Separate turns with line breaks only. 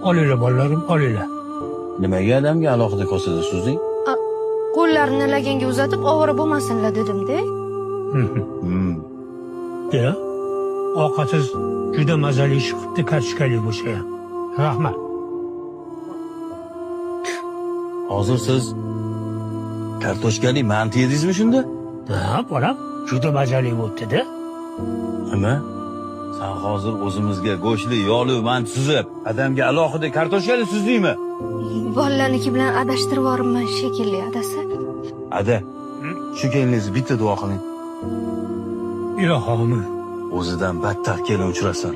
Olinglar, bolalarim, olinglar.
Nimaga adamga alohida kosada suzding?
Qo'llarini laganga uzatib ovora bo'lmasinlar dedim-da.
Ya, ovqatingiz juda mazali chiqibdi, kartoshkali bo'lsa ham. Rahmat.
Hozir siz kartoshkali manti yedingizmi shunda?
Ha, bolam, juda mazali bo'libdi-da.
Nima? San hozir o'zimizga go'shtli, yog'li manti suzib, adamga alohida kartoshkali suzdingmi?
Bolalarniki bilan adashtirib yuboribman shekilli, adasi.
Ada, shu keliningizni bitta duo qiling.
Ilohim.
O'zidan battar kelin uchrasin.